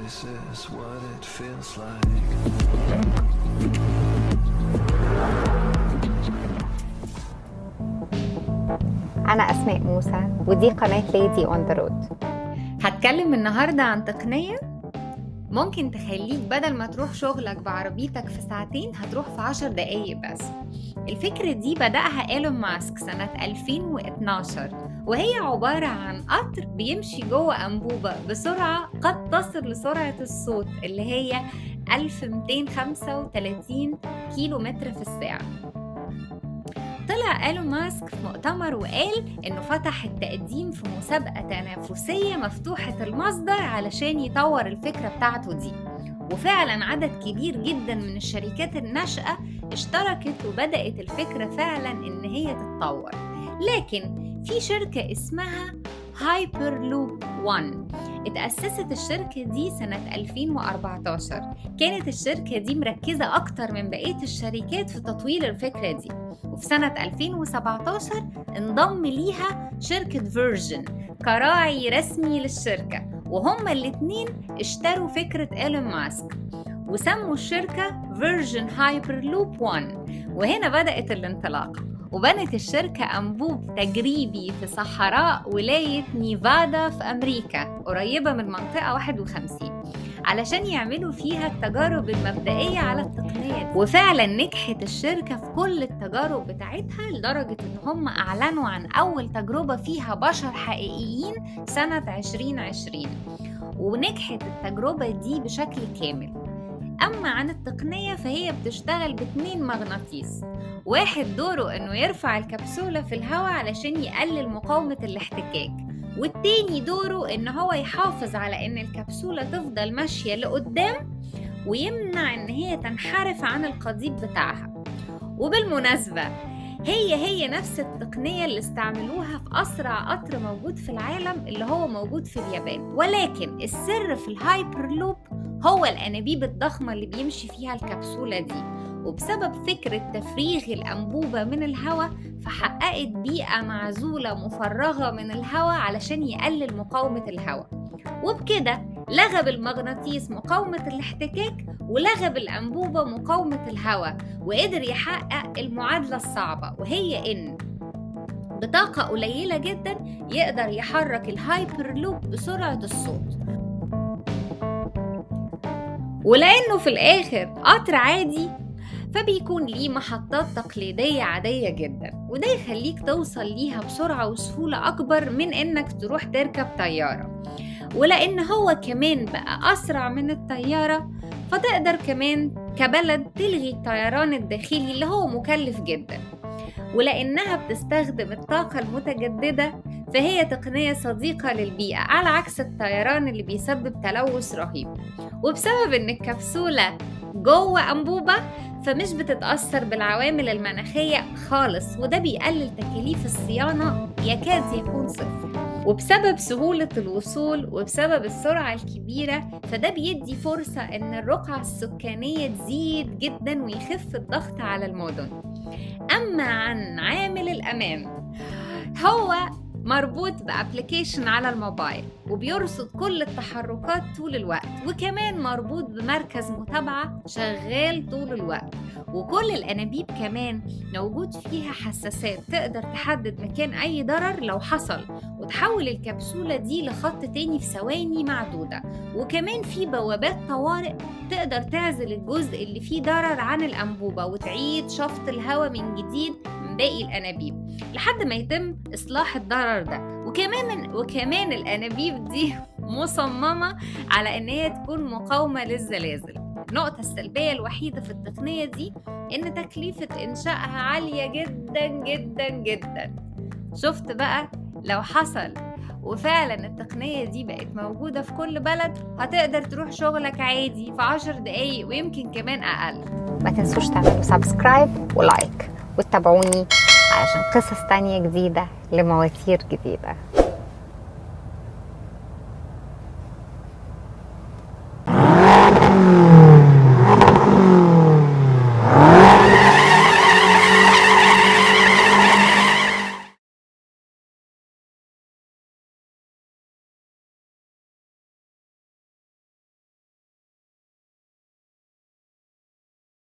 This is what it feels like. أنا أسماء موسى ودي قناة Lady on the Road. هتكلم النهاردة عن تقنية ممكن تخليك بدل ما تروح شغلك بعربيتك في ساعتين هتروح في 10 دقايق بس. الفكرة دي بدأها إيلون ماسك سنة 2012، وهي عبارة عن قطر بيمشي جوه أنبوبة بسرعة قد تصل لسرعة الصوت اللي هي 1235 كيلو متر في الساعة. طلع إيلون ماسك في مؤتمر وقال إنه فتح التقديم في مسابقة تنافسية مفتوحة المصدر علشان يطور الفكرة بتاعته دي، وفعلا عدد كبير جدا من الشركات الناشئة اشتركت وبدأت الفكرة فعلا إن هي تتطور. لكن في شركة اسمها هايبرلوب 1 اتأسست الشركة دي سنة 2014. كانت الشركة دي مركزة أكتر من بقية الشركات في تطوير الفكرة دي، وفي سنة 2017 انضم ليها شركة فيرجن كراعي رسمي للشركة، وهما الاتنين اشتروا فكرة إيلون ماسك وسموا الشركة فيرجن هايبرلوب 1. وهنا بدأت الانطلاقة، وبنت الشركة أنبوب تجريبي في صحراء ولاية نيفادا في أمريكا قريبة من منطقة 51 علشان يعملوا فيها التجارب المبدئية على التقنية دي. وفعلا نجحت الشركة في كل التجارب بتاعتها لدرجة إن هم أعلنوا عن أول تجربة فيها بشر حقيقيين سنة 2020، ونجحت التجربة دي بشكل كامل. أما عن التقنية فهي بتشتغل ب2 مغناطيس، واحد دوره إنه يرفع الكبسولة في الهواء علشان يقلل مقاومة الاحتكاك، والتاني دوره إن هو يحافظ على إن الكبسولة تفضل ماشية لقدام ويمنع إن هي تنحرف عن القضيب بتاعها. وبالمناسبة هي نفس التقنية اللي استعملوها في أسرع قطر موجود في العالم اللي هو موجود في اليابان، ولكن السر في الهايبرلوب هو الأنابيب الضخمة اللي بيمشي فيها الكبسولة دي. وبسبب فكرة تفريغ الأنبوبة من الهواء فحققت بيئة معزولة مفرغة من الهواء علشان يقلل مقاومة الهواء، وبكده لغى بالمغناطيس مقاومة الاحتكاك ولغى بالأنبوبة مقاومة الهواء، وقدر يحقق المعادلة الصعبة وهي إن بطاقة قليلة جدا يقدر يحرك الهايبرلوب بسرعة الصوت. ولأنه في الآخر قطر عادي فبيكون ليه محطات تقليدية عادية جدا، وده يخليك توصل ليها بسرعة وسهولة أكبر من إنك تروح تركب طيارة. ولأن هو كمان بقى أسرع من الطيارة فتقدر كمان كبلد تلغي الطيران الداخلي اللي هو مكلف جدا. ولأنها بتستخدم الطاقة المتجددة فهي تقنية صديقة للبيئة على عكس الطيران اللي بيسبب تلوث رهيب. وبسبب إن الكبسولة جوه أنبوبة فمش بتتأثر بالعوامل المناخية خالص، وده بيقلل تكاليف الصيانة يكاد يكون صفر. وبسبب سهولة الوصول وبسبب السرعة الكبيرة فده بيدي فرصة إن الرقعة السكانية تزيد جدا ويخف الضغط على المدن. أما عن عامل الأمان، هو مربوط ب application على الموبايل وبيرصد كل التحركات طول الوقت، وكمان مربوط بمركز متابعة شغال طول الوقت، وكل الأنابيب كمان موجود فيها حساسات تقدر تحدد مكان أي ضرر لو حصل وتحول الكبسولة دي لخط تاني في ثواني معدودة. وكمان في بوابات طوارئ تقدر تعزل الجزء اللي فيه ضرر عن الأنبوبة وتعيد شفط الهواء من جديد من باقي الأنابيب لحد ما يتم إصلاح الضرر ده. وكمان الأنابيب دي مصممة على إن هي تكون مقاومة للزلازل. النقطة السلبية الوحيدة في التقنية دي إن تكلفة إنشائها عالية جدا جدا جدا. شفت بقى لو حصل وفعلا التقنية دي بقت موجودة في كل بلد هتقدر تروح شغلك عادي في 10 دقايق ويمكن كمان أقل. ما تنسوش تعملوا subscribe و like وتتابعوني علشان قصص تانية جديدة لمواتير جديدة.